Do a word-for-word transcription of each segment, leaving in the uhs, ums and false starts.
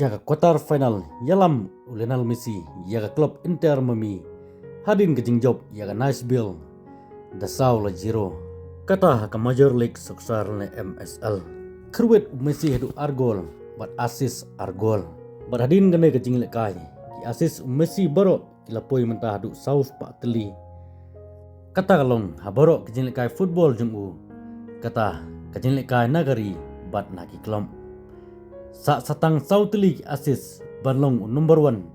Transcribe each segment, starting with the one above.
Ïa ka quarter final ïalam u Lionel Messi ïa ka club Inter Miami hadien ka jingjop ïa ka Nashville da saw la zero. Kata ha ka Major League Soccer ne M S L. Kyrwit u Messi haduh ar gol bad assist ar gol. Bad hadien kane ka jinglehkai, ki assist u Messi baroh ki la poi mynta haduh saw spah tylli. Kata ka long ha baroh ka jinglehkai football jong u. Kata ka jinglehkai na ka ri bad na ki club. Sa satang saw tylli ki assist ban long u number one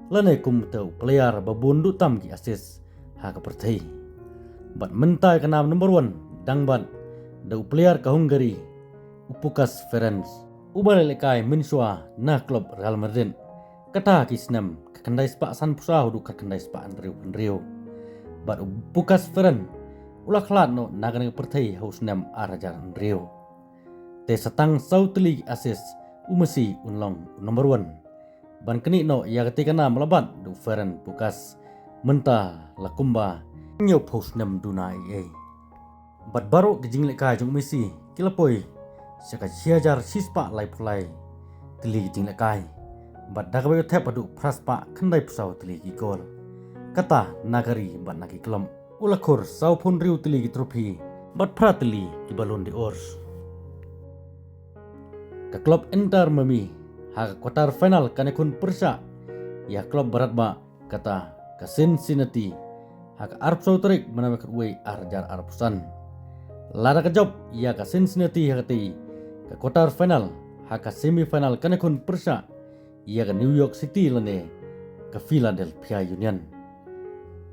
lane kum uta u player ba bun duh tam ki assist ha ka pyrthei. Bad mynta ka nam number one dang bat da u player ka Hungary, u Pukas Ferenc, uba la lehkai mynshuwa na club Real Madrid. Kata ki snem ka khyndai spah san phew saw haduh ka khyndai spah hynriew hynriew. Bad u Pukas Ferenc u la khlad noh na kane ka pyrthei ha u snem ar hajar hynriew. Te satang saw tylli ki assist, u Messi un long u number one. Ban knieh noh ïa katei ka nam la bat da u Ferenc Pukas mynta la kumba hynñiew phew snem duna ei ei. Bad baroh ki jinglehkai jong u Messi ki la poi sha ka shi hajar shi spah laiphew lai tylli ki jinglehkai. Bad da kaba ïoh thep haduh phra spah khyndai phew saw tylli ki gol. Kata na ka ri bad na ki club. U la khur saw phew hynriew tylli ki trophy bad phra tylli ki Ballon d'Or. Ka club Inter Miami ha ka quarter final kan ïakhun pyrshah ïa ka club barat ba kata ka Cincinnati ha ka arphew saw tarik mynta ka khatwei ar hajar arphew san. Lada ka jop ïa ka Cincinnati ha katei ka quarter final, ha ka semi final kan ïakhun pyrshah ïa ka New York City lane ka Philadelphia Union.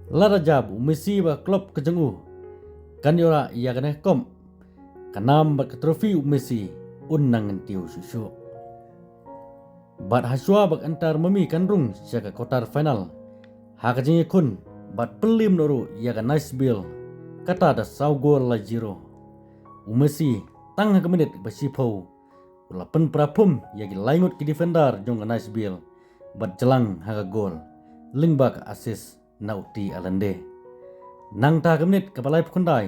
Lada jop u Messi bad ka club ka jong u kan ïoh rah ïa kane ka cup, ka nam bad ka trophy u Messi un nang kyntiew shuh shuh. Bad ha shuwa ba ka Inter Miami kan rung sha ka quarter final, ha ka jingïakhun bad pynliem noh ruh ïa ka Nashville kata da saw gol la zero, u Messi tang ha ka minit ba shiphew u la pynpra phum ïa ki lai ngut ki defender jong ka Nashville bad jlang ha ka gol lyngba ka assist na u T Alande. Nangta ha ka minit kaba laiphew khyndai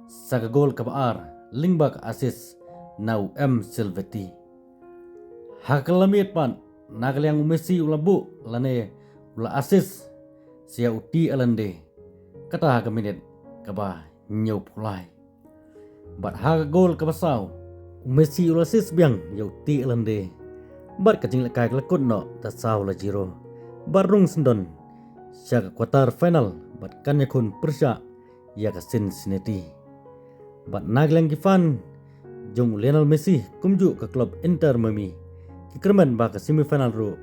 sa ka gol kaba ar lyngba ka assist na u M Silvetti. Ha ka lamiet pat na ka liang u Messi u la buh lane u la assist sha u T Alande, kata ha ka minit kaba hynñiew phew lai. Bad ha ka gol kaba saw u Messi u la assist biang ïa u T Alande. Bad ka jinglehkai ka la kut noh da saw la zero bad rung syndon sha ka quarter final bad kan ïakhun pyrshah ïa ka Cincinnati. Bad na ka liang ki fan jong u Lionel Messi kumjuh ka club Inter Miami ki kyrmen ba ka semi final ruh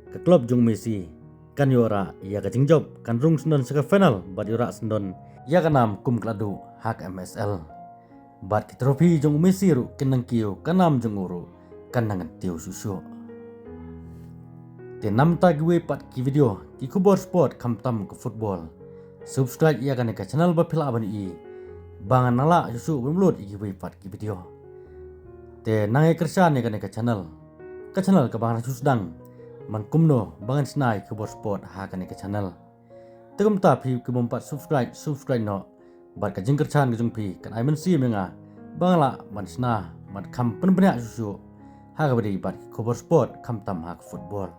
ka club jong u Messi kan ïoh rah ïa ka jingjop, kan rung syndon sha ka final bad ïoh rah syndon ïa ka nam kum ka la duh ha ka M S L. Bad ki trophy jong u Messi ruh kin nang kiew, ka nam jong u ruh kan nang kyntiew shuh shuh. Te namar kiwei pat ki video ki khubor sport khamtam ka football, subscribe ïa kane ka channel ba phi lah ban ïohi ba ngan nang lah shuh shuh ban upload ïa kiwei pat ki video. Te nang ïa kyrshan ïa kane ka channel, ka channel kaba ngan shu sdang man kumno ba ngan shna ïa ki khubor sport ha kane ka channel. Te kumta phi ki bym pat subscribe, subscribe noh. Bad ka jingkyrshan ka jong phi kan ai mynsiem ïa nga ba ngan lah ban shna bad kham pynbniah shuh shuh ha kaba ïadei bad ki khubor sport khamtam ha ka football.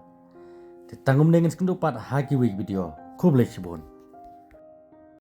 Te tang kumne ngin sa ïakynduh pat ha kiwei ki video. Khublei shibun.